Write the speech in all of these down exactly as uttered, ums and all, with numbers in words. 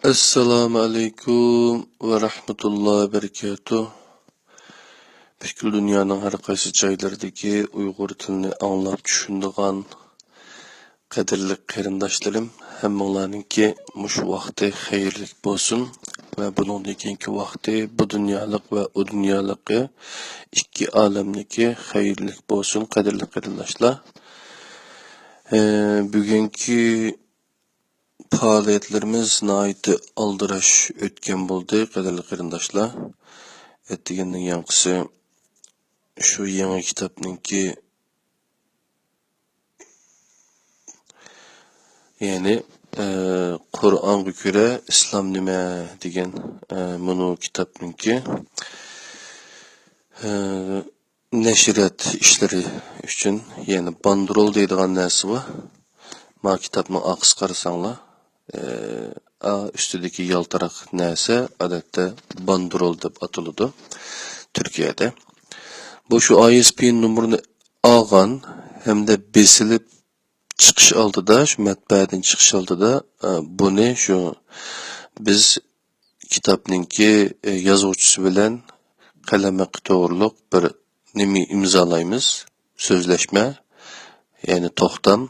ئەسسالامۇ ئەلەيكۇم ۋە رەھمەتۇللاھى ۋە بەرىكاتۇھ. پۈتكۈل دۇنيانىڭ ھەر قايسى جايلىرىدىكى ئۇيغۇر تىلىنى ئاڭلاپ چۈشىنىدىغان قەدىرلىك قېرىنداشلىرىم، ھەممىڭلارنىڭكى مۇشۇ ۋاقتى خەيرلىك بولسۇن ۋە بۇنىڭدىن كېيىنكى ۋاقتى بۇ دۇنيالىق ۋە ئۇ دۇنيالىقى ئىككى ئالەمنىكى خەيرلىك بولسۇن، قەدىرلىك قېرىنداشلار. ئە، بۈگۈنكى پائالىيەتلىرىمىز ناھايىتى ئالدىراش ئۆتكەن بولدى، قەدىرلىك قېرىنداشلار. ئەتىگەننىڭ ياڭقىسى شۇ يېڭى كىتابنىڭكى، يەنى، ئە، قۇرئانغا كۆرە ئىسلام نېمە دېگەن، ئە، مۇنۇ كىتابنىڭكى، ئە، نەشرىيات ئىشلىرى ئۈچۈن، يەنى باندرول دەيدىغان نەرسە بار. ما كىتابنىڭ ئارقىسىغا قارىساڭلار، ئە، ئا، ئۈستىدىكى يالتىراق نەرسە، ئادەتتە، باندرول دەپ ئاتىلىدۇ تۈركىيەدە. بۇ شۇ ئاي ئېس بى ئېن نومۇرىنى ئالغان ھەمدە بېسىلىپ چىقىش ئالدىدا، شۇ مەتبەئەدىن چىقىش ئالدىدا، ئە، بۇنى شۇ بىز كىتابنىڭكى، ئە، يازغۇچىسى بىلەن قەلەم ھەققى توغرۇلۇق بىر نېمە ئىمزالايمىز، سۆزلەشمە، يەنى توختام.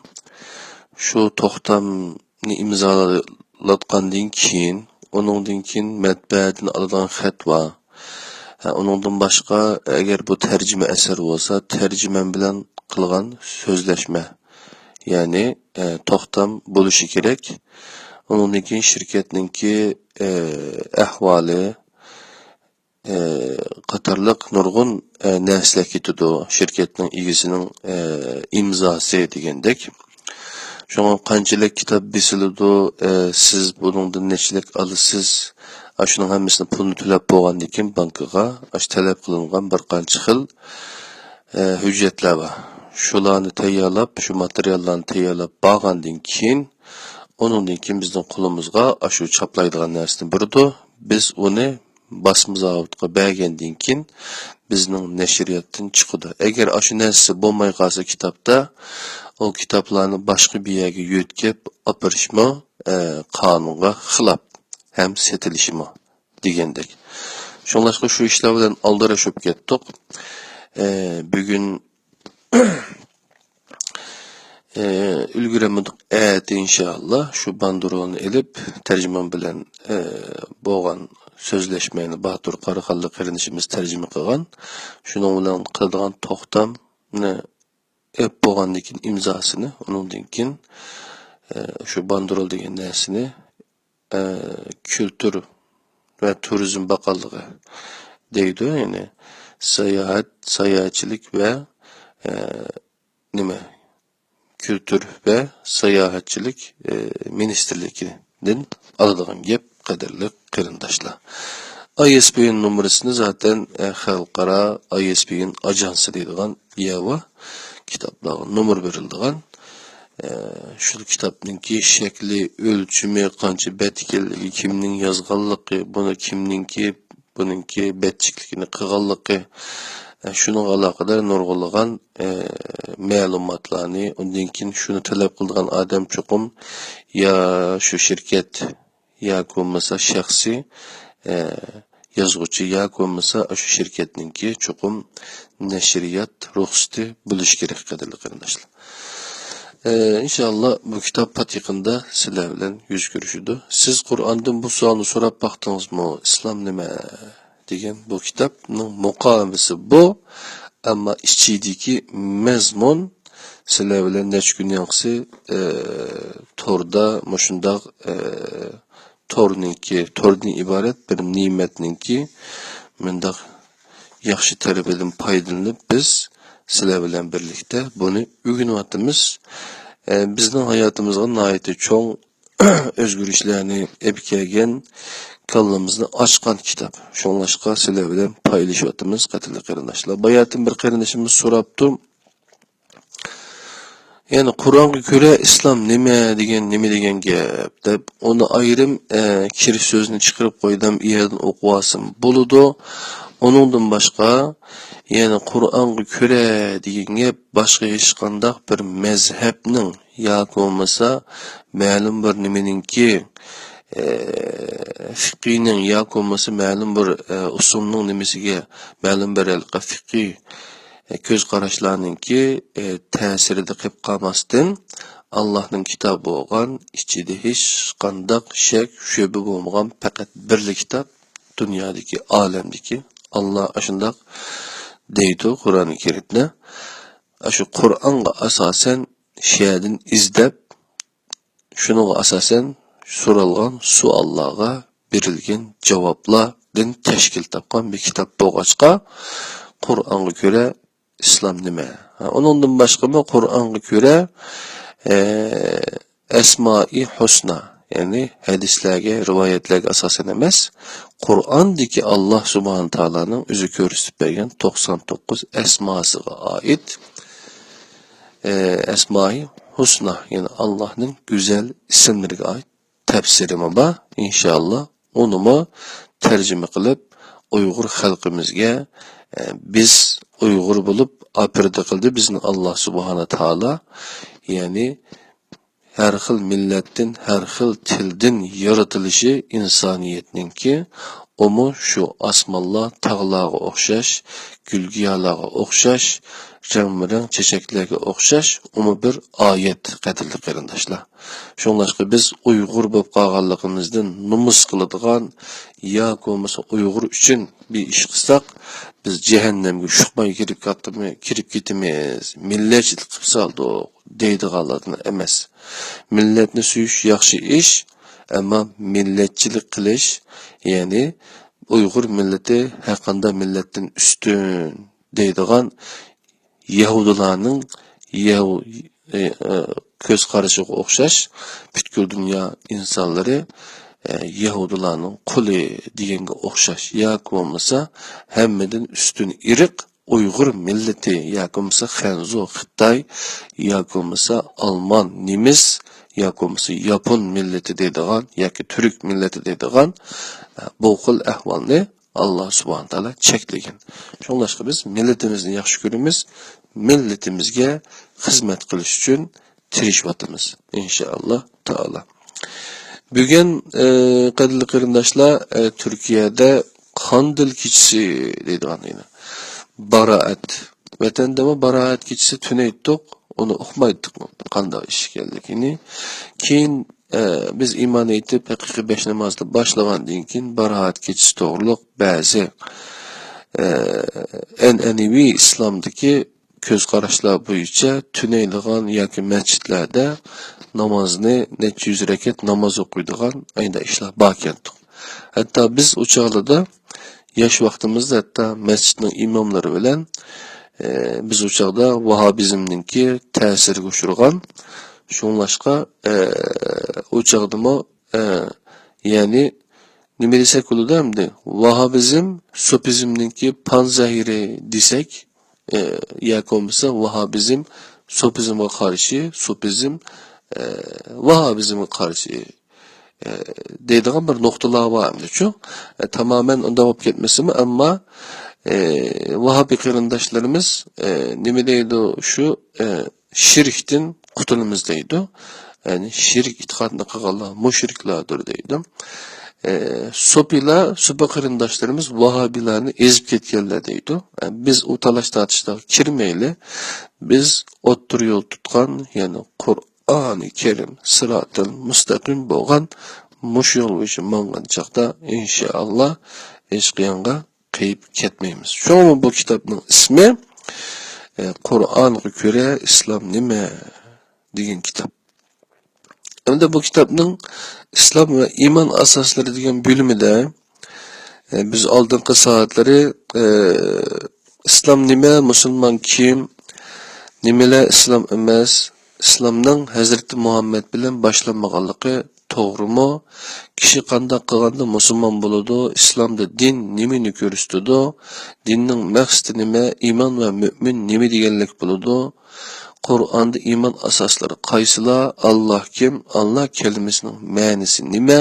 شۇ توختامنى ئىمزالاتقاندىن كېيىن، ئۇنىڭدىن كېيىن مەتبەئەدىن ئالىدىغان خەت بار. ھە، ئۇنىڭدىن باشقا، ئەگەر بۇ تەرجىمە ئەسەر بولسا، تەرجىمەن بىلەن قىلغان سۆزلەشمە، يەنى، ئە، توختام بولۇشى كېرەك. ئۇنىڭدىن كېيىن شىركەتنىڭكى، ئە، ئەھۋالى، ئە، قاتارلىق نۇرغۇن، ئە، نەرسىلەر كېتىدۇ. شىركەتنىڭ ئىگىسىنىڭ، ئە، ئىمزاسى دېگەندەك. شۇڭا قانچىلىك كىتاب بېسىلىدۇ، ئە، سىز بۇنىڭدىن نەچچىلىك ئالىسىز؟ ئاشۇنىڭ ھەممىسىنى پۇلنى تۆلەپ بولغاندىن كېيىن بانكىغا ئاشۇ تەلەپ قىلىنغان بىر قانچە خىل، ئە، ھۆججەتلەر بار. شۇلارنى تەييارلاپ، شۇ ماتېرىياللارنى تەييارلاپ بارغاندىن كېيىن، ئۇنىڭدىن كېيىن بىزنىڭ قولىمىزغا ئاشۇ چاپلايدىغان نەرسىنى بېرىدۇ. بىز ئۇنى باسما زاۋۇتقا بەرگەندىن كېيىن، بىزنىڭ نەشرىياتتىن چىقىدۇ. ئەگەر ئاشۇ نەرسىسى بولماي قالسا كىتابتا، ئۇ كىتابلارنى باشقا بىر يەرگە يۆتكەپ ئاپىرىشمۇ، ئە، قانۇنغا خىلاپ ھەم سېتىلىشىمۇ دېگەندەك. شۇڭلاشقا شۇ ئىشلار بىلەن ئالدىراش بولۇپ كەتتۇق. ئە، بۈگۈن ئە، ئۈلگۈرەلمىدۇق. ئەتە ئىنشائاللا شۇ باندېرولنى ئېلىپ، تەرجىمان بىلەن، ئە، بولغان سۆزلەشمەينى باتۇر قاراخانلىق قېرىندىشىمىز تەرجىمە قىلغان. شۇنىڭ بىلەن قىلىدىغان توختامنى ئېلىپ بولغاندىن كېيىن ئىمزاسىنى، ئۇنىڭدىن كېيىن، ئە، شۇ باندېرول دېگەن نەرسىنى ئە، كۈلتۈر ۋە تۇرىزم باقانلىقى دەيدۇ، يەنى ساياھەت، ساياھەتچىلىك ۋە، ئە، نېمە، كۈلتۈر ۋە ساياھەتچىلىك، ئە، مىنىستىرلىكىدىن ئالىدىغان گەپ، قەدىرلىك قېرىنداشلار. ئاي ئېس بى ئېن نومۇرىسىنى زاتەن، ئە، خەلقئارا ئاي ئېس بى ئېن ئاژانسى دەيدىغان يەۋا كىتابلارغا نومۇر بېرىلىدىغان، ئە، شۇ كىتابنىڭكى شەكلى، ئۆلچىمى، قانچە بەت ئىكەنلىكى، كىمنىڭ يازغانلىقى، بۇنى كىمنىڭكى، بۇنىڭكى بەتچىكلىكىنى قىلغانلىقى، ئە، شۇنىڭغا ئالاقىدار نۇرغۇنلىغان، ئە، مەلۇماتلارنى، ئۇندىن كېيىن شۇنى تەلەپ قىلىدىغان ئادەم چوقۇم يا شۇ شىركەت ياكى بولمىسا شەخسىي، ئە، يازغۇچى ياكى بولمىسا ئاشۇ شىركەتنىڭكى چوقۇم نەشرىيات رۇخسىتى بولۇشى كېرەك، قەدىرلىك قېرىنداشلار. ئە، ئىنشائاللا بۇ كىتاب پات يېقىندا سىلەر بىلەن يۈز كۆرۈشىدۇ. سىز قۇرئاندىن بۇ سوئالنى سوراپ باقتىڭىزمۇ؟ ئىسلام نېمە؟ دېگەن بۇ كىتابنىڭ مۇقاۋىمىسى بۇ. ئەمما ئىچىدىكى مەزمۇن سىلەر بىلەن نەچچە كۈن ياڭقىسى، ئە، توردا مۇشۇنداق، ئە، تورنىڭكى، توردىن ئىبارەت بىر نېمەتنىڭكى مۇنداق ياخشى تەرىپىدىن پايدىلىنىپ، بىز سىلەر بىلەن بىرلىكتە بۇنى ئۆگىنىۋاتىمىز. ئە، بىزنىڭ ھاياتىمىزغا ناھايىتى چوڭ ئۆزگىرىشلەرنى ئېلىپ كەلگەن، كاللىمىزنى ئاچقان كىتاب. شۇڭلاشقا سىلەر بىلەن پايلىشىۋاتىمىز، قەدىرلىك قېرىنداشلار. باياتىن بىر قېرىندىشىمىز سوراپتۇ، يەنى قۇرئانغا كۆرە ئىسلام نېمە دېگەن، نېمە دېگەن گەپ دەپ، ئۇنى ئايرىم، ئە، كىرىش سۆزىنى چىقىرىپ قويدۇم، ئۇ يەردىن ئوقۇۋالسام بولىدۇ. ئۇنىڭدىن باشقا، يەنى قۇرئانغا كۆرە دېگەن گەپ باشقا ھېچقانداق بىر مەزھەپنىڭ ياكى بولمىسا مەلۇم بىر نېمىنىڭكى، ئە، فىقىنىڭ ياكى بولمىسا مەلۇم بىر، ئە، ئۇسۇلنىڭ نېمىسىگە، مەلۇم بىر ھېلىقى فىقىي، ئە، كۆز قاراشلارنىڭكى، ئە، تەسىرىدە قېلىپ قالماستىن، ئاللاھنىڭ كىتابى بولغان، ئىچىدە ھېچقانداق شەك، شۈبھە بولمىغان پەقەت بىرلا كىتاب، دۇنيادىكى، ئالەمدىكى ئاللا ئاشۇنداق دەيدۇ قۇرئان كەرىمدە. ئاشۇ قۇرئانغا ئاساسەن شۇ يەردىن ئىزدەپ، شۇنىڭغا ئاساسەن سورالغان سوئاللارغا بېرىلگەن جاۋابلاردىن تەشكىل تاپقان بىر كىتاب بولغاچقا، قۇرئانغا كۆرە ئىسلام نېمە؟ ھە، ئۇنىڭدىن باشقىمۇ قۇرئانغا كۆرە، ئە، ئەسمائى ھۇسنا، يەنى ھەدىسلەرگە، رىۋايەتلەرگە ئاساسەن ئەمەس، قۇرئاندىكى ئاللا سۇبھانە تائالانىڭ ئۆزى كۆرسىتىپ بەرگەن توقسان توققۇز ئەسماسىغا ئائىت، ئە، ئەسمائى ھۇسنا، يەنى ئاللانىڭ گۈزەل ئىسىملىرىگە ئائىت تەپسىرىمۇ بار، ئىنشائاللا. ئۇنىمۇ تەرجىمە قىلىپ، ئۇيغۇر خەلقىمىزگە، ئە، بىز ئۇيغۇر بولۇپ ئاپىرىدە قىلدى بىزنى ئاللا سۇبھانە تائالا. يەنى ھەر خىل مىللەتتىن، ھەر خىل تىلدىن يارىتىلىشى ئىنسانىيەتنىڭكى، ئۇمۇ شۇ ئاسمانلار تاغلارغا ئوخشاش، گۈلگىيالارغا ئوخشاش، رەڭمۇرەڭ چېچەكلەرگە ئوخشاش، ئۇمۇ بىر ئايەت، قەدىرلىك قېرىنداشلار. شۇڭلاشقا بىز ئۇيغۇر بولۇپ قالغانلىقىمىزدىن نومۇس قىلىدىغان ياكى بولمىسا ئۇيغۇر ئۈچۈن بىر ئىش قىلساق، بىز جەھەننەمگە شۇقماي كىرىپ كەتتىمۇ-، كىرىپ كېتىمىز، مىللەتچىلىك قىلىپ سالدۇق دەيدىغانلاردىن ئەمەس. مىللەتنى سۆيۈش ياخشى ئىش، ئەمما مىللەتچىلىك قىلىش، يەنى ئۇيغۇر مىللىتى ھەرقانداق مىللەتتىن ئۈستۈن دەيدىغان يەھۇدىيلارنىڭ يەھۇ-، ئى، ئى، كۆز قارىشىغا ئوخشاش، پۈتكۈل دۇنيا ئىنسانلىرى، ئى، يەھۇدىيلارنىڭ قۇلى دېگەنگە ئوخشاش ياكى بولمىسا ھەممىدىن ئۈستۈن ئىرق ئۇيغۇر مىللىتى ياكى بولمىسا خەنزۇ، خىتاي ياكى بولمىسا ئالمان، نېمىس ياكى بولمىسا ياپون مىللىتى دەيدىغان ياكى تۈرك مىللىتى دەيدىغان، ئە، بۇ خىل ئەھۋالنى ئاللا سۇبھانە تائالا چەكلىگەن. شۇڭلاشقا بىز مىللىتىمىزنى ياخشى كۆرىمىز، مىللىتىمىزگە خىزمەت قىلىش ئۈچۈن تىرىشىۋاتىمىز، ئىنشائاللا تائالا. بۈگۈن، ئە، قەدىرلىك قېرىنداشلار، ئە، تۈركىيەدە قاندىل كېچىسى دەيدىغان يەنە باراەت. ۋەتەندىمۇ باراەت كېچىسى تۈنەيتتۇق، ئۇنى ئۇقمايتتۇقمۇ، قانداق ئىش ئىكەنلىكىنى. كېيىن، ئە، بىز ئىمان ئېيتىپ، ھەقىقىي بەش نامازنى باشلىغاندىن كېيىن، باراەت كېچىسى توغرۇلۇق بەزى، ئە، ئەنئەنىۋى ئىسلامدىكى كۆز قاراشلار بويىچە تۈنەيلىغان ياكى مەسچىتلەردە نامازنى نەچچە يۈز رەكەت ناماز ئوقۇيدىغان ئايدا ئىشلار باركەنتۇق. ھەتتا بىز ئۇ چاغلىدا ياش ۋاقتىمىزدا ھەتتا مەسچىتنىڭ ئىماملىرى بىلەن، ئە، بىز ئۇ چاغدا ۋاھابىزمنىڭكى تەسىرىگە ئۇچرىغان. شۇڭلاشقا، ئە، ئۇ چاغدىمۇ، ئە، يەنى نېمە دېسەك بولىدۇ ئەمدى؟ ۋاھابىزم سوپىزمنىڭكى پانزەھىرى دېسەك، ئە، ياكى بولمىسا ۋاھابىزم سوپىزمغا قارشى، سوپىزم، ئە، ۋاھابىزمغا قارشى، ئە، دەيدىغان بىر نۇقتىلار بار ئەمدىچۇ. ئە، تامامەن ئۇنداق بولۇپ كەتمىسىمۇ، ئەمما، ئە، ۋاھابىي قېرىنداشلىرىمىز، ئە، نېمە دەيدۇ شۇ، ئە، شىركتىن قۇتۇلىمىز دەيدۇ. يەنى شىرك ئېتىقادنى قىلغانلار مۇشرىكلاردۇر دەيدۇ. ئە، سوپىلار، سوپى قېرىنداشلىرىمىز ۋاھابىيلارنى ئېزىپ كەتكەنلەر دەيدۇ. ئە، بىز ئۇ تالاش تارتىشلارغا كىرمەيلى. بىز ئوتتۇرا يول تۇتقان، يەنى قۇرئانى كەرىم، سىراتىل مۇستەقىم بولغان مۇشۇ يول بويىچە ماڭغان چاغدا، ئىنشائاللا، ھېچقايانغا قېيىپ كەتمەيمىز. شۇڭا بۇ كىتابنىڭ ئىسمى، ئە، قۇرئانغا كۆرە ئىسلام نېمە؟ دېگەن كىتاب. ئەمدى بۇ كىتابنىڭ ئىسلام ۋە ئىمان ئاساسلىرى دېگەن بۆلۈمىدە، ئە، بىز ئالدىنقى سائەتلىرى، ئە، ئىسلام نېمە، مۇسۇلمان كىم، نېمىلەر ئىسلام ئەمەس، ئىسلامنىڭ ھەزرىتى مۇھەممەد بىلەن باشلانمىغانلىقى توغرىمۇ؟ كىشى قانداق قىلغاندا مۇسۇلمان بولىدۇ؟ ئىسلامدا دىن نېمىنى كۆرسىتىدۇ؟ دىننىڭ مەقسىتى نېمە؟ ئىمان ۋە مۆمىن نېمە دېگەنلىك بولىدۇ؟ قۇرئاندا ئىمان ئاساسلىرى قايسىلار؟ ئاللا كىم؟ ئاللا كەلىمىسىنىڭ مەنىسى نېمە؟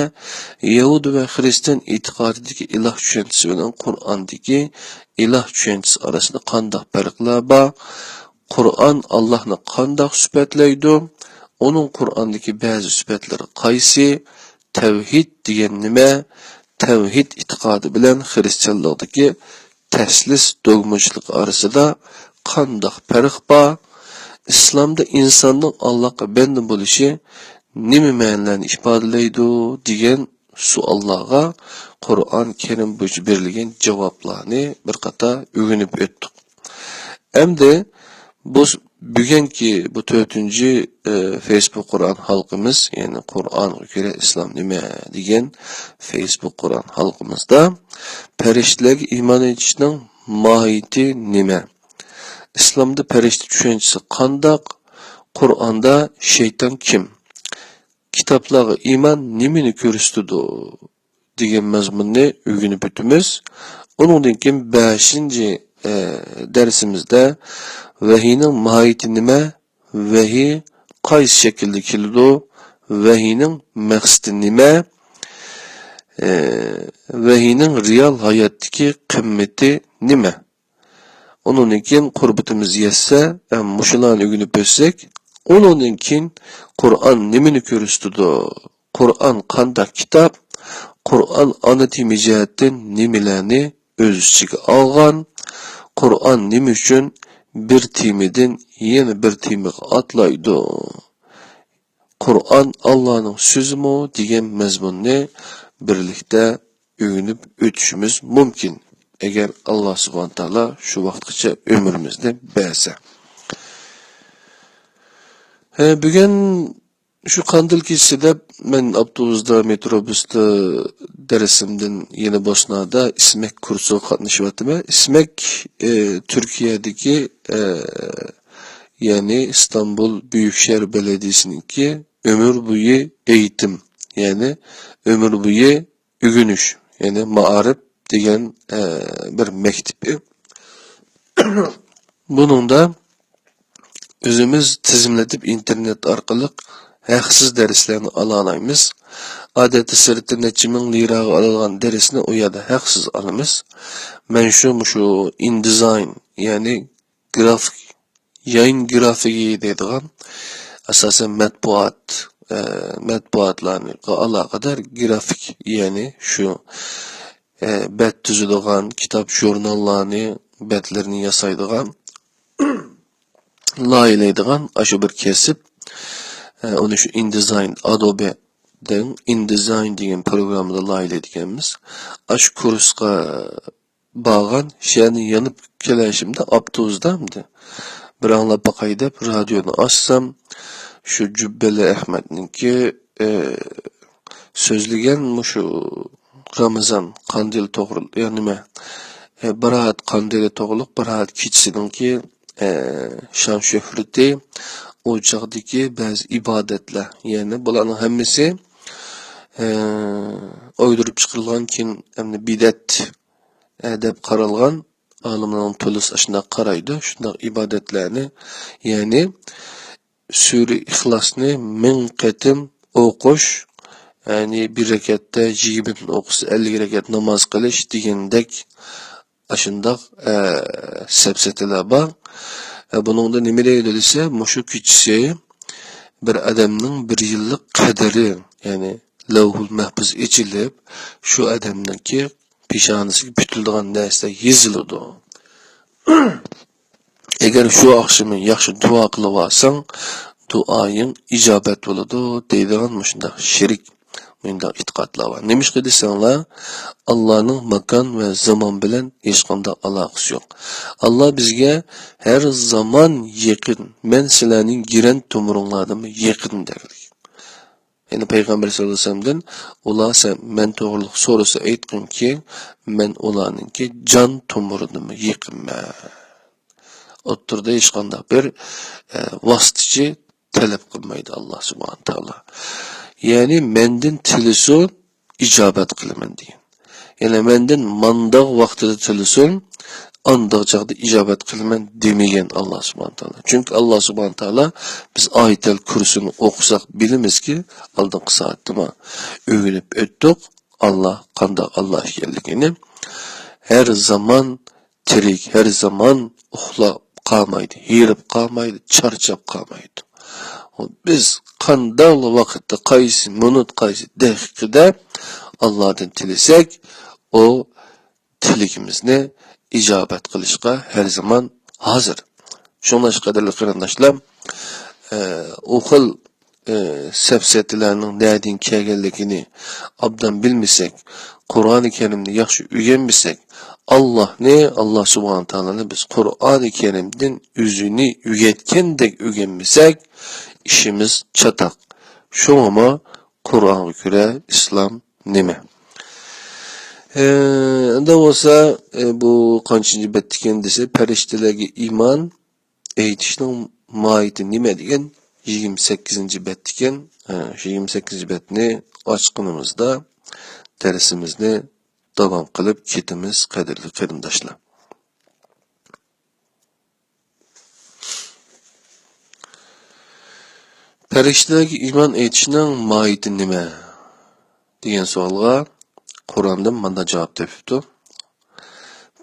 يەھۇدىي ۋە خىرىستىيان ئېتىقادىدىكى ئىلاھ چۈشەنچىسى بىلەن قۇرئاندىكى ئىلاھ چۈشەنچىسى ئارىسىدا قانداق پەرقلەر بار؟ قۇرئان ئاللاھنى قانداق سۈپەتلەيدۇ؟ ئۇنىڭ قۇرئاندىكى بەزى سۈپەتلىرى قايسى؟ تەۋھىد دېگەن نېمە؟ تەۋھىد ئېتىقادى بىلەن خىرىستىيانلىقتىكى تەسلىس دوگمىچىلىقى ئارىسىدا قانداق پەرق بار؟ ئىسلامدا ئىنساننىڭ ئاللاغا بەندە بولۇشى نېمە مەنىلەرنى ئىپادىلەيدۇ؟ دېگەن سوئاللارغا قۇرئان كەرىم بويىچە بېرىلگەن جاۋابلارنى بىر قاتار ئۆگىنىپ ئۆتتۇق. ئەمدى بۇ س-، بۈگۈنكى بۇ تۆتىنچى، ئى، فېيسبۇك قۇرئان ھالقىمىز، يەنى «قۇرئانغا كۆرە ئىسلام نېمە؟» دېگەن فېيسبۇك قۇرئان ھالقىمىزدا پەرىشتىلەرگە ئىمان ئېيتىشنىڭ ماھىيىتى نېمە؟ ئىسلامدا پەرىشتە چۈشەنچىسى قانداق؟ قۇرئاندا شەيتان كىم؟ كىتابلارغا ئىمان نېمىنى كۆرسىتىدۇ؟ دېگەن مەزمۇننى ئۆگىنىپ ئۆتىمىز. ئۇنىڭدىن كېيىن بەشىنچى، ئە، دەرسىمىزدە ۋەھىينىڭ ماھىيىتى نېمە؟ ۋەھىي قايسى شەكىلدە كېلىدۇ؟ ۋەھىينىڭ مەقسىتى نېمە؟ ئە، ۋەھىينىڭ رېئال ھاياتتىكى قىممىتى نېمە؟ ئۇنىڭدىن كېيىن قۇربىتىمىز يەتسە، ئە، مۇشۇلارنى ئۆگىنىپ ئۆتسەك، ئۇنىڭدىن كېيىن قۇرئان نېمىنى كۆرسىتىدۇ؟ قۇرئان قانداق كىتاب؟ قۇرئان ئانا تېما جەھەتتىن نېمىلەرنى ئۆز ئىچىگە ئالغان؟ قۇرئان نېمە ئۈچۈن بىر تېمىدىن يەنە بىر تېمىغا ئاتلايدۇ؟ قۇرئان ئاللانىڭ سۆزىمۇ دېگەن مەزمۇننى بىرلىكتە ئۆگىنىپ ئۆتۈشىمىز مۇمكىن، ئەگەر ئاللا سۇبھانە تائالا شۇ ۋاقىتقىچە ئۆمرىمىزنى بەرسە. ھە، بۈگۈن شۇ قاندىل كېچىسى دەپ، مەن ئاپتوبۇستا، مېتروبۇستا دەرسىمدىن يېنى بوسنادا ئىسمەك كۇرسىغا قاتنىشىۋاتىمەن. ئىسمەك، ئى، تۈركىيەدىكى، ئى، يەنى ئىستانبۇل بۈيۈك شەھەر بەلەدىيىسىنىڭكى ئۆمۈر بويى ئېيتىم، يەنى ئۆمۈر بويى ئۆگىنىش، يەنى مائارىپ دېگەن، ئە، بىر مەكتىپى. بۇنىڭدا ئۆزىمىز تىزىملىتىپ ئىنتېرنېت ئارقىلىق ھەقسىز دەرسلەرنى ئالالايمىز. ئادەتتە سىرتتا نەچچە مىڭ لىراغا ئالىدىغان دەرسنى ئۇ يەردە ھەقسىز ئالىمىز. مەن شۇ، مۇشۇ ئىندىزاين، يەنى گرافىك، يايىن گرافىكى دەيدىغان، ئاساسەن مەتبۇئات، ئە، مەتبۇئاتلارغا ئالاقىدار گرافىك، يەنى شۇ، ئە، بەت تۈزىدىغان، كىتاب، ژۇرناللارنى، بەتلىرىنى ياسايدىغان، لايىھەلەيدىغان ئاشۇ بىر كەسىپ. ئە، ئۇنى شۇ ئىندىزاين، ئادوبىدىن ئىندىزاين دېگەن پروگراممىدا لايىھەلەيدىكەنمىز. ئاشۇ كۇرسقا بارغان، شەھەرنى يېنىپ كېلىشىمدە ئاپتوبۇستا ئەمدى بىر ئاڭلاپ باقاي دەپ رادىيونى ئاچسام، شۇ جۈببىلى ئەخمەتنىڭكى، ئى، سۆزلىگەن مۇشۇ رامىزان قاندىلى توغرىلىق، يا نېمە، ئى، باراھەت قاندىلى توغرىلىق، باراھەت كېچىسىنىڭكى، ئى، شان شۆھرىتى، ئۇ چاغدىكى بەزى ئىبادەتلەر، يەنى بۇلارنىڭ ھەممىسى، ئى، ئويدۇرۇپ چىقىرىلغان، كېيىن ئەمدى بىدئەت، ئە، دەپ قارالغان، ئالىملارنىڭ تولىسى ئاشۇنداق قارايدۇ. شۇنداق ئىبادەتلەرنى، يەنى سۈرە ئىخلاسنى مىڭ قېتىم ئوقۇش، يەنى بىر رەكەتتە يىگىرمە قېتىم ئوقۇسا، ئەللىك رەكەت ناماز قىلىش دېگەندەك ئاشۇنداق، ئە، سەپسەتىلەر بار. ئە، بۇنىڭدا نېمە دەيدۇ دېسە، مۇشۇ كېچىسى بىر ئادەمنىڭ بىر يىللىق قەدرى، يەنى لەۋھۇل مەھپۇز ئېچىلىپ، شۇ ئادەمنىڭكى پېشانىسىگە پۈتۈلىدىغان نەرسە يېزىلىدۇ. ئەگەر شۇ ئاخشىمى ياخشى دۇئا قىلىۋالساڭ، دۇئايىڭ ئىجابەت بولىدۇ، دەيدىغان مۇشۇنداق شېرىك، مۇنداق ئېتىقادلار بار. نېمىشقا دېسەڭلار، ئاللانىڭ ماكان ۋە زامان بىلەن ھېچقانداق ئالاقىسى يوق. ئاللا بىزگە ھەر زامان يېقىن، مەن سىلەرنىڭ گىرەن تومۇرۇڭلاردىنمۇ يېقىن دەرلىك. يەنى پەيغەمبەر سەللەللاھۇ ئەلەيھى ۋەسەللەمدىن، ئۇلار سەن، مەن توغرىلىق سورىسا ئېيتقىنكى، مەن ئۇلارنىڭكى جان تومۇرىدىنمۇ يېقىنمەن. ئوتتۇرىدا ھېچقانداق بىر، ئە، ۋاسىتىچى تەلەپ قىلمايدۇ ئاللا سۇبھانە تائالا. يەنى مەندىن تىلىسۇن، ئىجابەت قىلىمەن دېگەن. يەنى مەندىن مانداق ۋاقتىدا تىلىسۇن، ئانداق چاغدا ئىجابەت قىلىمەن دېمىگەن ئاللا سۇبھانە تائالا. چۈنكى ئاللا سۇبھانە تائالا، بىز ئايەتەل كۇرسىنى ئوقۇساق بىلىمىزكى، ئالدىنقى سائەتتىمۇ ئۆگىنىپ ئۆتتۇق، ئاللا قانداق ئاللا ئىكەنلىكىنى. ھەر زامان تىرىك، ھەر زامان ئۇخلاپ قالمايدۇ، ھېرىپ قالمايدۇ، چارچاپ قالمايدۇ. بىز قانداقلا ۋاقىتتا، قايسى مىنۇت، قايسى دەقىقىدە ئاللادىن تىلىسەك، ئۇ تىلىكىمىزنى ئىجابەت قىلىشقا ھەر زامان ھازىر. شۇڭلاشقا، قەدىرلىك قېرىنداشلار، ئە، ئۇ خىل، ئە، سەپسەتىلەرنىڭ نەدىن كەلگەنلىكىنى ئابدان بىلمىسەك، قۇرئانى كەرىمنى ياخشى ئۆگەنمىسەك، ئاللاھنى، ئاللا سۇبھانە تائالانى بىز قۇرئانى كەرىمدىن ئۆزىنى ئۆگەتكەندەك ئۆگەنمىسەك، ئىشىمىز چاتاق. شۇڭىمۇ قۇرئانغا كۆرە ئىسلام نېمە؟ ئە، ئەمدى بولسا، ئە، بۇ قانچىنچى بەتتىكەن دېسە، پەرىشتىلەرگە ئىمان ئېيتىشنىڭ ماھىيىتى نېمە دېگەن يىگىرمە سەككىزىنچى بەتتىكەن. ئە، شۇ يىگىرمە سەككىزىنچى بەتنى ئاچقىنىمىزدا دەرسىمىزنى داۋام قىلىپ كېتىمىز، قەدىرلىك قېرىنداشلار. پەرىشتىلەرگە ئىمان ئېيتىشنىڭ ماھىيىتى نېمە؟ دېگەن سوئالغا قۇرئاندىن مانداق جاۋاب تېپىپتۇ.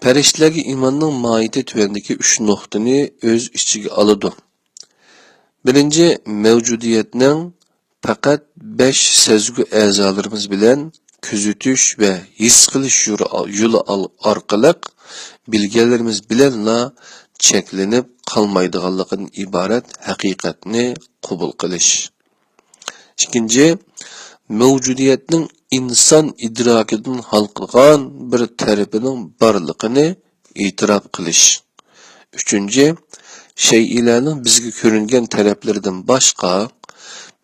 پەرىشتىلەرگە ئىماننىڭ ماھىيىتى تۆۋەندىكى ئۈچ نۇقتىنى ئۆز ئىچىگە ئالىدۇ. بىرىنچى، مەۋجۇدىيەتنىڭ پەقەت بەش سەزگۈ ئەزالىرىمىز بىلەن كۆزىتىش ۋە ھېس قىلىش يورى-، يولى ئال-، ئارقىلىق بىلگەنلىرىمىز بىلەنلا چەكلىنىپ قالمايدىغانلىقىدىن ئىبارەت ھەقىقەتنى قوبۇل قىلىش. ئىككىنچى، مەۋجۇدىيەتنىڭ ئىنسان ئىدراكىدىن ھالقىغان بىر تەرىپىنىڭ بارلىقىنى ئېتىراپ قىلىش. ئۈچىنچى، شەيئىلەرنىڭ بىزگە كۆرۈنگەن تەرەپلىرىدىن باشقا،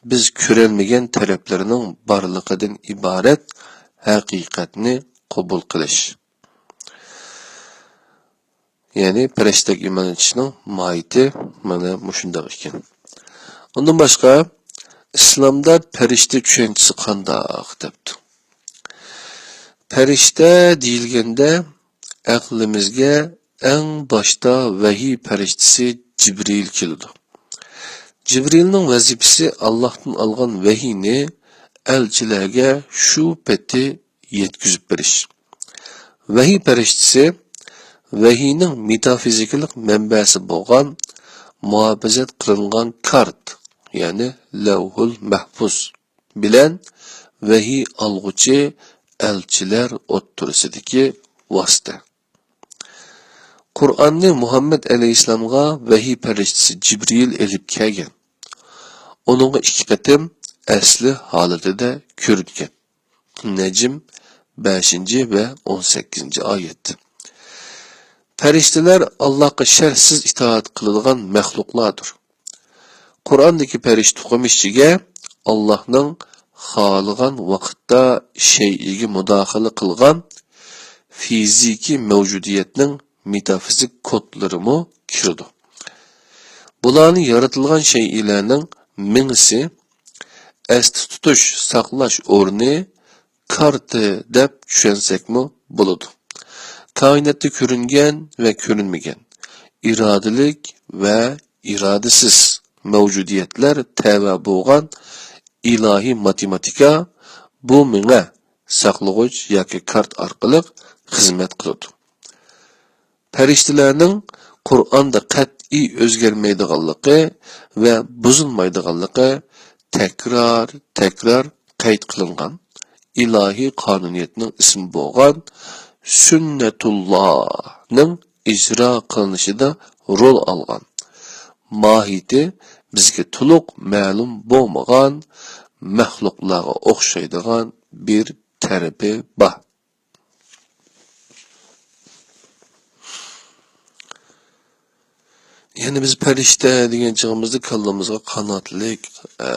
بىز كۆرەلمىگەن تەرەپلىرىنىڭ بارلىقىدىن ئىبارەت ھەقىقەتنى قوبۇل قىلىش. يەنى پەرىشتىلەرگە ئىمان ئېيتىشنىڭ ماھىيىتى مانا مۇشۇنداق ئىكەن. ئۇندىن باشقا، ئىسلامدا پەرىشتە چۈشەنچىسى قانداق دەپتۇ. پەرىشتە دېيىلگەندە ئەقلىمىزگە ئەڭ باشتا ۋەھىي پەرىشتىسى جىبرىل كېلىدۇ. جىبرىلنىڭ ۋەزىپىسى ئاللاھتىن ئالغان ۋەھىينى ئەلچىلەرگە شۇ پېتى يەتكۈزۈپ بېرىش. ۋەھىي پەرىشتىسى ۋەھىينىڭ مېتافىزىكىلىق مەنبەسى بولغان مۇھاپىزەت قىلىنغان كارت، يەنى لەۋھۇل مەھپۇز بىلەن ۋەھىي ئالغۇچى ئەلچىلەر ئوتتۇرىسىدىكى ۋاسىتە. قۇرئاننى مۇھەممەد ئەلەيھىسسالامغا ۋەھىي پەرىشتىسى جىبرىل ئېلىپ كەلگەن. ئۇنىڭغا ئىككى قېتىم ئەسلى ھالىتىدە كۆرۈنگەن. نەجم، بەشىنچى ۋە ئون سەككىزىنچى ئايەت. پەرىشتىلەر ئاللاھقا شەرتسىز ئىتائەت قىلىدىغان مەخلۇقلاردۇر. قۇرئاندىكى پەرىشتە ئۇقۇمى ئىچىگە ئاللاھنىڭ خالىغان ۋاقىتتا شەيئىگە مۇداخىلە قىلغان فىزىكىي مەۋجۇدىيەتنىڭ مېتافىزىك كودلىرىمۇ كىرىدۇ. بۇلارنى يارىتىلغان شەيئىلەرنىڭ مېڭىسى، ئەستە تۇتۇش، ساقلاش ئورنى، كارتى دەپ چۈشەنسەكمۇ بولىدۇ. كائىناتتا كۆرۈنگەن ۋە كۆرۈنمىگەن، ئىرادىلىك ۋە ئىرادىسىز مەۋجۇدىيەتلەر تەۋە بولغان ئىلاھىي ماتېماتىكا بۇ مېڭە، ساقلىغۇچ ياكى كارت ئارقىلىق خىزمەت قىلىدۇ. پەرىشتىلەرنىڭ قۇرئاندا قەتئىي ئۆزگەرمەيدىغانلىقى ۋە بۇزۇلمايدىغانلىقى تەكرار، تەكرار قەيت قىلىنغان ئىلاھىي قانۇنىيەتنىڭ ئىسمى بولغان سۈننەتۇللانىڭ ئىجرا قىلىنىشىدا رول ئالغان، ماھىيىتى بىزگە تولۇق مەلۇم بولمىغان مەخلۇقلارغا ئوخشايدىغان بىر تەرىپى بار. يەنى بىز پەرىشتە دېگەن چېغىمىزدا كاللىمىزغا قاناتلىق، ئە،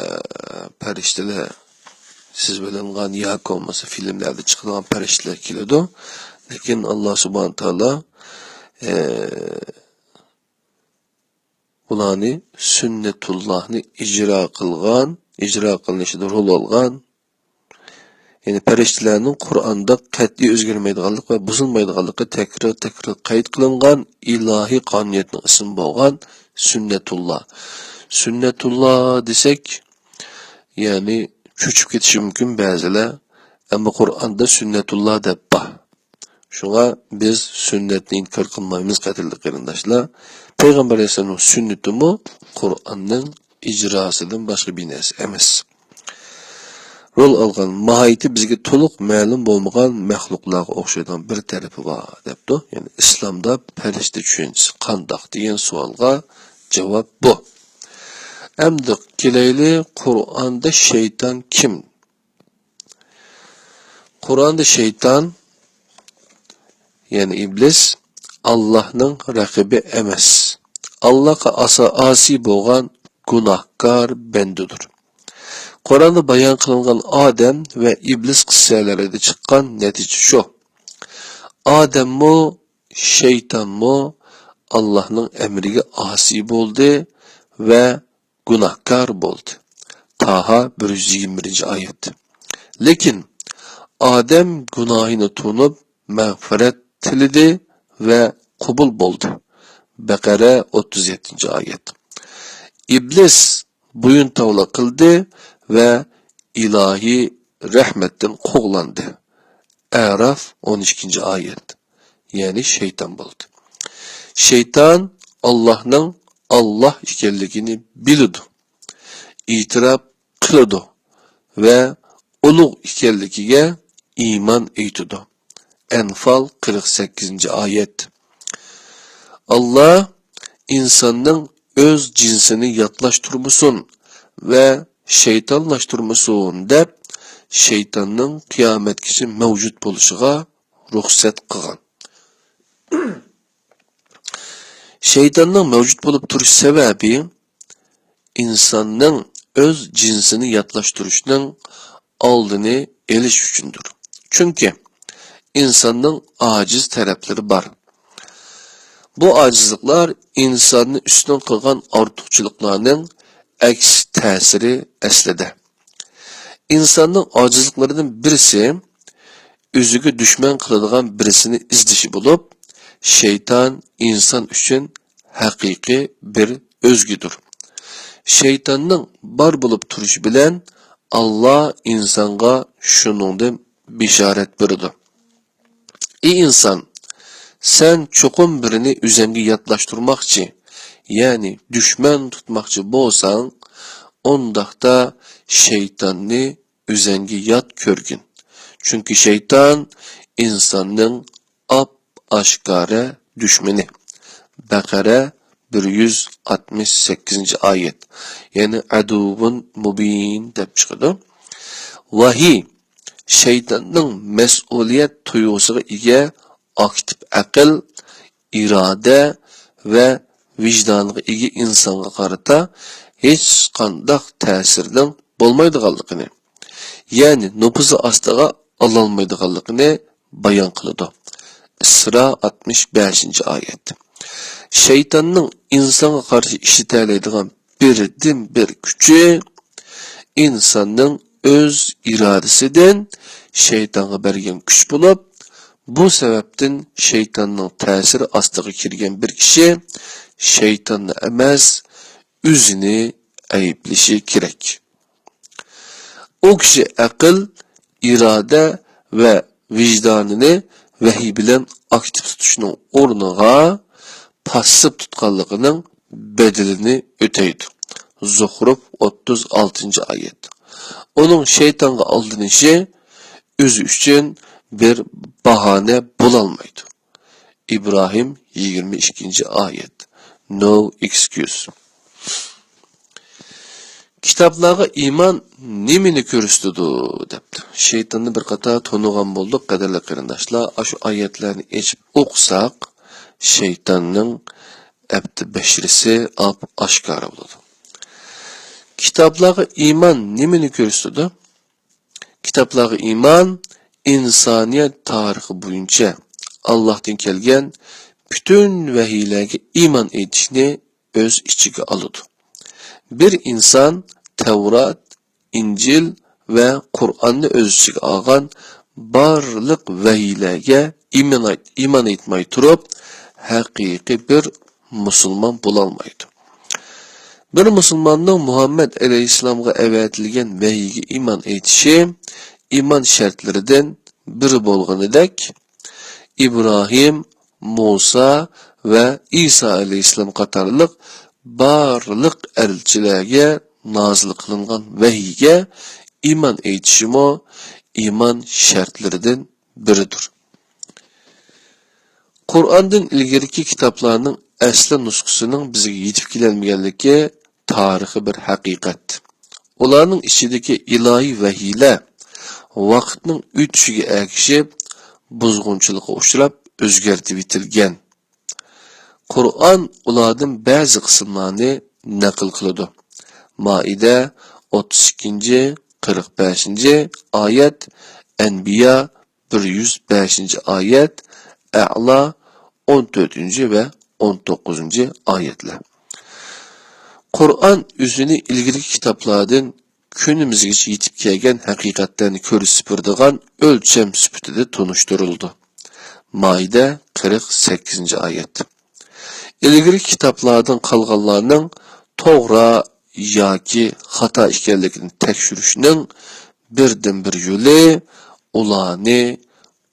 پەرىشتىلەر سىزىۋېلىنغان ياكى بولمىسا فىلىملەردە چىقىدىغان پەرىشتىلەر كېلىدۇ. لېكىن ئاللا سۇبھانە تائالا، ئە، ئۇلارنى سۈننەتۇللاھنى ئىجرا قىلغان، ئىجرا قىلىنىشىدا رول ئالغان، يەنى پەرىشتىلەرنىڭ قۇرئاندا قەتئىي ئۆزگەرمەيدىغانلىق ۋە بۇزۇلمايدىغانلىقى تەكرار، تەكرار قەيت قىلىنغان ئىلاھىي قانۇنىيەتنىڭ ئىسمى بولغان سۈننەتۇللا. سۈننەتۇللا دېسەك، يەنى چۆچۈپ كېتىشى مۇمكىن بەزىلەر، ئەمما قۇرئاندا سۈننەتۇللا دەپ بار. شۇڭا بىز سۈننەتنى ئىنكار قىلمايمىز، قەدىرلىك قېرىنداشلار. پەيغەمبەر ئەلەيھىسسالامنىڭ سۈننىتىمۇ قۇرئاننىڭ ئىجراسىدىن باشقا بىر نەرسە ئەمەس. رول ئالغان، ناھايىتى بىزگە تولۇق مەلۇم بولمىغان مەخلۇقلارغا ئوخشايدىغان بىر تەرىپى بار، دەپتۇ. يەنى ئىسلامدا پەرىشتە چۈشەنچىسى قانداق دېگەن سوئالغا جاۋاب بۇ. ئەمدى كېلەيلى، قۇرئاندا شەيتان كىم؟ قۇرئاندا شەيتان، يەنى ئىبلىس، ئاللاھنىڭ رەقىبى ئەمەس. ئاللاھقا ئاسا-، ئاسىي بولغان گۇناھكار بەندىدۇر. قۇرئاندا بايان قىلىنغان ئادەم ۋە ئىبلىس قىسسەلىرىدە چىققان نەتىجە شۇ. ئادەممۇ، شەيتانمۇ ئاللاھنىڭ ئەمرىگە ئاسىي بولدى ۋە گۇناھكار بولدى. تاھا بىر يۈز يىگىرمە بىرىنچى ئايەت. لېكىن ئادەم گۇناھىنى تونۇپ، مەغپىرەت تىلىدى ۋە قوبۇل بولدى. بەقەرە ئوتتۇز يەتتىنچى ئايەت. ئىبلىس بويۇن تاۋلا قىلدى ۋە ئىلاھىي رەھمەتتىن قوغلاندى. ئەراف ئون ئىككىنچى ئايەت. يەنى شەيتان بولدى. شەيتان ئاللاھنىڭ ئاللاھ ئىكەنلىكىنى بىلىدۇ، ئېتىراپ قىلىدۇ ۋە ئۇلۇغ ئىكەنلىكىگە ئىمان ئېيتىدۇ. ئەنفال قىرىق سەككىزىنچى ئايەت. ئاللاھ ئىنساننىڭ ئۆز جىنسىنى ياتلاشتۇرمىسۇن ۋە شەيتانلاشتۇرمىسۇن دەپ، شەيتاننىڭ قىيامەتكىچە مەۋجۇت بولۇشىغا رۇخسەت قىلغان. شەيتاننىڭ مەۋجۇت بولۇپ تۇرۇش سەۋەبى ئىنساننىڭ ئۆز جىنسىنى ياتلاشتۇرۇشنىڭ ئالدىنى ئېلىش ئۈچۈندۇر. چۈنكى ئىنساننىڭ ئاجىز تەرەپلىرى بار. بۇ ئاجىزلىقلار ئىنساننى ئۈستۈن قىلغان ئارتۇقچىلىقلارنىڭ ئەكس تەسىرى ئەسلىدە. ئىنساننىڭ ئاجىزلىقلىرىدىن بىرسى ئۆزىگە دۈشمەن قىلىدىغان بىرسىنى ئىزدىشى بولۇپ، شەيتان ئىنسان ئۈچۈن ھەقىقىي بىر ئۆزگىدۇر. شەيتاننىڭ بار بولۇپ تۇرۇشى بىلەن ئاللا ئىنسانغا شۇنىڭدىن بېشارەت بېرىدۇ. ئى ئىنسان، سەن چوقۇم بىرىنى ئۆزەڭگە ياتلاشتۇرماقچى، يەنى دۈشمەن تۇتماقچى بولساڭ، ئۇنداقتا شەيتاننى ئۆزەڭگە يات كۆرگىن. چۈنكى شەيتان ئىنساننىڭ ئاپ-ئاشكارا دۈشمىنى. بەقەرە بىر يۈز ئاتمىش سەككىزىنچى ئايەت. يەنى ئەدۇۋۇن مۇبىن دەپ چىقىدۇ. ۋەھىي، شەيتاننىڭ مەسئۇلىيەت تۇيغۇسىغا ئىگە ئاكتىپ ئەقىل، ئىرادە ۋە ۋىجدانغا ئىگە ئىنسانغا قارىتا ھېچقانداق تەسىرنىڭ بولمايدىغانلىقىنى، يەنى نوپۇزى ئاستىغا ئالالمايدىغانلىقىنى بايان قىلىدۇ. ئىسرا ئاتمىش بەشىنچى ئايەت. شەيتاننىڭ ئىنسانغا قارشى ئىشلىتەلەيدىغان بىردىنبىر كۈچى ئىنساننىڭ ئۆز ئىرادىسىدىن شەيتانغا بەرگەن كۈچ بولۇپ، بۇ سەۋەبتىن شەيتاننىڭ تەسىرى ئاستىغا كىرگەن بىر كىشى شەيتاننى ئەمەس، ئۆزىنى ئەيىبلىشى كېرەك. ئۇ كىشى ئەقىل، ئىرادە ۋە ۋىجدانىنى ۋەھىي بىلەن ئاكتىپ تۇتۇشنىڭ ئورنىغا پاسسىپ تۇتقانلىقىنىڭ بەدىلىنى ئۆتەيدۇ. زۇخرۇف ئوتتۇز ئالتىنچى ئايەت. ئۇنىڭ شەيتانغا ئالدىنىشى ئۆزى ئۈچۈن بىر باھانە بولالمايدۇ. ئىبراھىم يىگىرمە ئىككىنچى ئايەت. No excuse. كىتابلارغا ئىمان نېمىنى كۆرسىتىدۇ؟ دەپتۇ. شەيتاننى بىر قاتار تونۇغان بولدۇق، قەدىرلىك قېرىنداشلار. ئاشۇ ئايەتلەرنى ئېچىپ ئوقۇساق، شەيتاننىڭ ئەپتى بەشىرىسى ئاپ-ئاشكارا بولىدۇ. كىتابلارغا ئىمان نېمىنى كۆرسىتىدۇ؟ كىتابلارغا ئىمان ئىنسانىيەت تارىخى بويىچە ئاللاھتىن كەلگەن پۈتۈن ۋەھىيلەرگە ئىمان ئېيتىشنى ئۆز ئىچىگە ئالىدۇ. بىر ئىنسان تەۋرات، ئىنجىل ۋە قۇرئاننى ئۆز ئىچىگە ئالغان بارلىق ۋەھىيلەرگە ئىمان ئېيت-، ئىمان ئېيتماي تۇرۇپ، ھەقىقىي بىر مۇسۇلمان بولالمايدۇ. بىر مۇسۇلماننىڭ مۇھەممەد ئەلەيھىسسالامغا ئەۋەتىلگەن ۋەھىيگە ئىمان ئېيتىشى ئىمان شەرتلىرىدىن بىرى بولغىنىدەك، ئىبراھىم، مۇسا ۋە ئىسا ئەلەيھىسسالام قاتارلىق بارلىق ئەلچىلەرگە نازىل قىلىنغان ۋەھىيگە ئىمان ئېيتىشىمۇ ئىمان شەرتلىرىدىن بىرىدۇر. قۇرئاندىن ئىلگىرىكى كىتابلارنىڭ ئەسلى نۇسخىسىنىڭ بىزگە يېتىپ كېلەلمىگەنلىكى تارىخىي بىر ھەقىقەت. ئۇلارنىڭ ئىچىدىكى ئىلاھىي ۋەھىيلەر ۋاقىتنىڭ ئۆتۈشىگە ئەگىشىپ، بۇزغۇنچىلىققا ئۇچراپ، ئۆزگەرتىۋېتىلگەن. قۇرئان ئۇلاردىن بەزى قىسىملارنى نەقىل قىلىدۇ. مائىدە ئوتتۇز ئىككىنچى، قىرىق بەشىنچى ئايەت، ئەنبىيا بىر يۈز بەشىنچى ئايەت، ئەئلا ئون تۆتىنچى ۋە ئون توققۇزىنچى ئايەتلەر. قۇرئان ئۆزىنى ئىلگىرىكى كىتابلاردىن كۈنىمىزگىچە يېتىپ كەلگەن ھەقىقەتلەرنى كۆرسىتىپ بېرىدىغان ئۆلچەم سۈپىتىدە تونۇشتۇرۇلىدۇ. مائىدە قىرىق سەككىزىنچى ئايەت. ئىلگىرىكى كىتابلاردىن قالغانلارنىڭ توغرا ياكى خاتا ئىكەنلىكىنى تەكشۈرۈشنىڭ بىردىنبىر يولى ئۇلارنى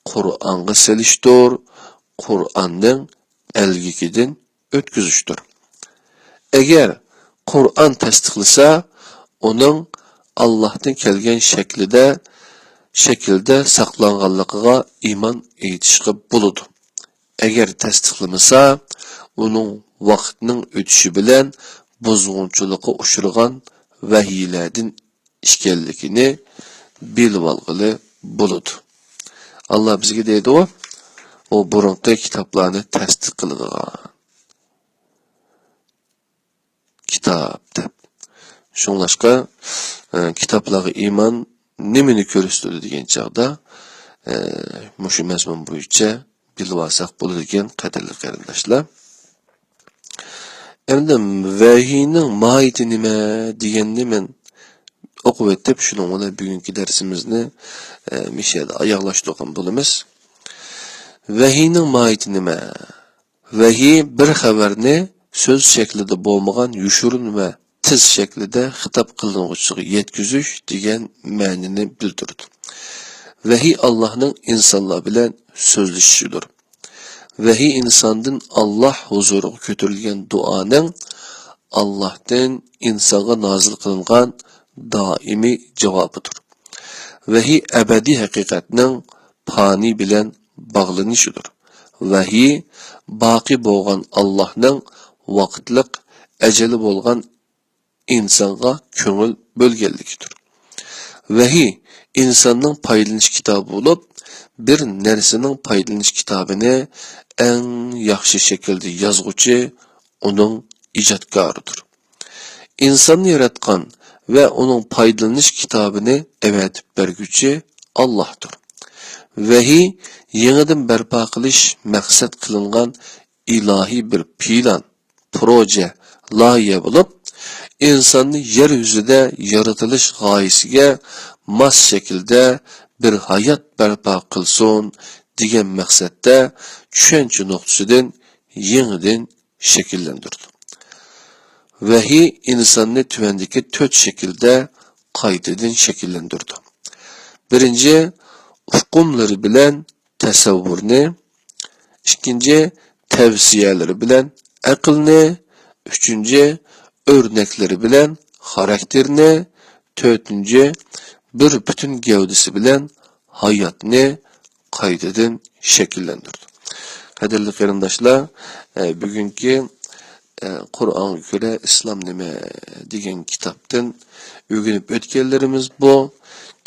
قۇرئانغا سېلىشتۇر، قۇرئاننىڭ ئەلگىكىدىن ئۆتكۈزۈشتۇر. ئەگەر قۇرئان تەستىقلىسا، ئۇنىڭ ئاللاھتىن كەلگەن شەكلىدە، شەكىلدە ساقلانغانلىقىغا ئىمان ئېيتىشقا بولىدۇ. ئەگەر تەستىقلىمىسا، ئۇنىڭ ۋاقىتنىڭ ئۆتۈشى بىلەن بۇزغۇنچىلىققا ئۇچرىغان ۋەھىيلەردىن ئىكەنلىكىنى بىلىۋالغىلى بولىدۇ. ئاللا بىزگە دەيدۇ، ئۇ بۇرۇنقى كىتابلارنى تەستىق قىلىدىغان كىتاب دەپ. شۇڭلاشقا، ئە، كىتابلارغا ئىمان نېمىنى كۆرسىتىدۇ دېگەن چاغدا، ئە، مۇشۇ مەزمۇن بويىچە بىلىۋالساق بولىدىكەن، قەدىرلىك قېرىنداشلار. ئەمدى ۋەھىينىڭ ماھىيىتى نېمە دېگەننى مەن ئوقۇۋېتىپ، شۇنىڭ بىلەن بۈگۈنكى دەرسىمىزنى، ئە، مۇشۇ يەردە ئاياغلاشتۇرغان بولىمىز. ۋەھىينىڭ ماھىيىتى نېمە؟ ۋەھىي بىر خەۋەرنى سۆز شەكلىدە بولمىغان يوشۇرۇن ۋە تىز شەكلىدە خىتاب قىلىنغۇچىسىغا يەتكۈزۈش دېگەن مەنىنى بىلدۈرىدۇ. ۋەھىي ئاللاھنىڭ ئىنسانلار بىلەن سۆزلىشىشىدۇر. ۋەھىي ئىنساندىن ئاللاھ ھۇزۇرىغا كۆتۈرۈلگەن دۇئانىڭ ئاللاھتىن ئىنسانغا نازىل قىلىنغان دائىمىي جاۋابىدۇر. ۋەھىي ئەبەدىي ھەقىقەتنىڭ پانىي بىلەن باغلىنىشىدۇر. ۋەھىي باقىي بولغان ئاللاھنىڭ ۋاقىتلىق ئەجەلى بولغان ئىنسانغا كۆڭۈل بۆلگەنلىكىدۇر. ۋەھىي ئىنساننىڭ پايدىلىنىش كىتابى بولۇپ، بىر نەرسىنىڭ پايدىلىنىش كىتابىنى ئەڭ ياخشى شەكىلدە يازغۇچى ئۇنىڭ ئىجادكارىدۇر. ئىنساننى ياراتقان ۋە ئۇنىڭ پايدىلىنىش كىتابىنى ئەۋەتىپ بەرگۈچى ئاللاھتۇر. ۋەھىي يېڭىدىن بەرپا قىلىش مەقسەت قىلىنغان ئىلاھىي بىر پىلان، پروژە، لايىھە بولۇپ، ئىنساننى يەر يۈزىدە يارىتىلىش غايىسىگە ماس شەكىلدە بىر ھايات بەرپا قىلسۇن دېگەن مەقسەتتە چۈشەنچە نۇقتىسىدىن يېڭىدىن شەكىللەندۈرىدۇ. ۋەھىي ئىنساننى تۆۋەندىكى تۆت شەكىلدە قايتىدىن شەكىللەندۈرىدۇ. بىرىنچى، ئۇقۇملىرى بىلەن تەسەۋۋۇرنى، ئىككىنچى، تەۋسىيەلىرى بىلەن ئەقىلنى، ئۈچىنچى، ئۆرنەكلىرى بىلەن خاراكتېرنى، تۆتىنچى، بىر پۈتۈن گەۋدىسى بىلەن ھاياتنى قايتىدىن شەكىللەندۈرىدۇ. قەدىرلىك قېرىنداشلار، ئە، بۈگۈنكى، ئە، قۇرئانغا كۆرە ئىسلام نېمە دېگەن كىتابتىن ئۆگىنىپ ئۆتكەنلىرىمىز بۇ.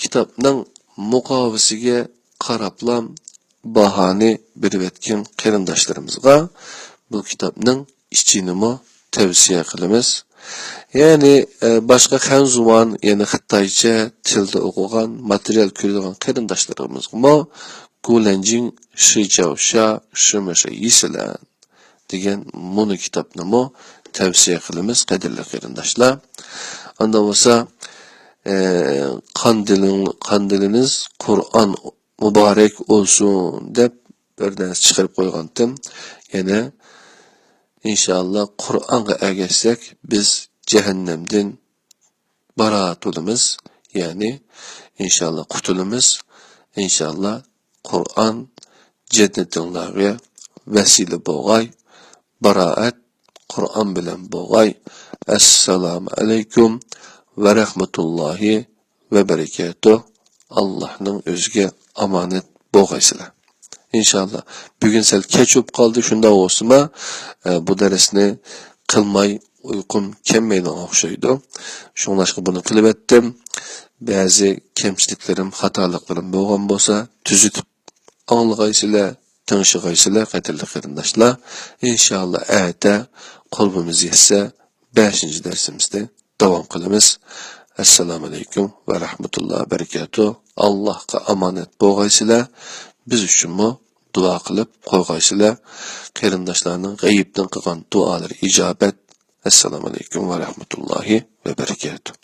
كىتابنىڭ مۇقاۋىسىگە قاراپلا باھانى بېرىۋەتكەن قېرىنداشلىرىمىزغا بۇ كىتابنىڭ ئىچىنىمۇ تەۋسىيە قىلىمىز. يەنى، ئە، باشقا خەنزۇۋان، يەنى خىتايچە تىلدا ئوقۇغان، ماتېرىيال كۆرىدىغان قېرىنداشلىرىمىزغىمۇ گۇلەنجىڭ شىجاۋشا شىمىشا يىسىلەن دېگەن مۇنۇ كىتابنىمۇ تەۋسىيە قىلىمىز، قەدىرلىك قېرىنداشلار. ئاندا بولسا، ئە، قاندىلىڭ-، قاندىلىنىز قۇرئان مۇبارەك بولسۇن دەپ بىر نەرسە چىقىرىپ قويغانتىم. يەنە ئىنشاللا قۇرئانغا ئەگەشسەك بىز جەھەننەمدىن باراءەت بولىمىز. يەنى ئىنشاللا قۇتۇلىمىز. ئىنشاللا قۇرئان جەننىتىڭلارغا ۋەسىلە بولغاي. باراءەت قۇرئان بىلەن بولغاي. ئەسسالامۇ ئەلەيكۇم ۋە رەھمەتۇللاھى ۋە بەرىكاتۇھ. ئاللاھنىڭ ئۆزىگە ئامانەت بولغايسىلەر. ئىنشاللا. بۈگۈن سەل كەچ بولۇپ قالدى، شۇنداق بولسىمۇ، ئە، بۇ دەرسنى قىلماي ئۇيقۇم كەلمەيدىغان ئوخشايدۇ. شۇڭلاشقا بۇنى قىلىۋەتتىم. بەزى كەمچىلىكلىرىم، خاتالىقلىرىم بولغان بولسا، تۈزىتىپ ئاڭلىغايسىلەر، تىڭشىغايسىلەر، قەدىرلىك قېرىنداشلار. ئىنشاللا ئەتە قولىمىز يەتسە، بەشىنچى دەرسىمىزنى داۋام قىلىمىز. ئەسسالامۇ ئەلەيكۇم ۋە رەھمەتۇللاھى ۋە بەرىكاتۇھ. ئاللاھقا ئامانەت بولغايسىلەر. بىز ئۈچۈنمۇ دۇئا قىلىپ قويغايسىلەر. قېرىنداشلارنىڭ غەيىبتىن قىلغان دۇئالىرى ئىجابەت. ئەسسالامۇ ئەلەيكۇم ۋە رەھمەتۇللاھى ۋە بەرىكاتۇھ.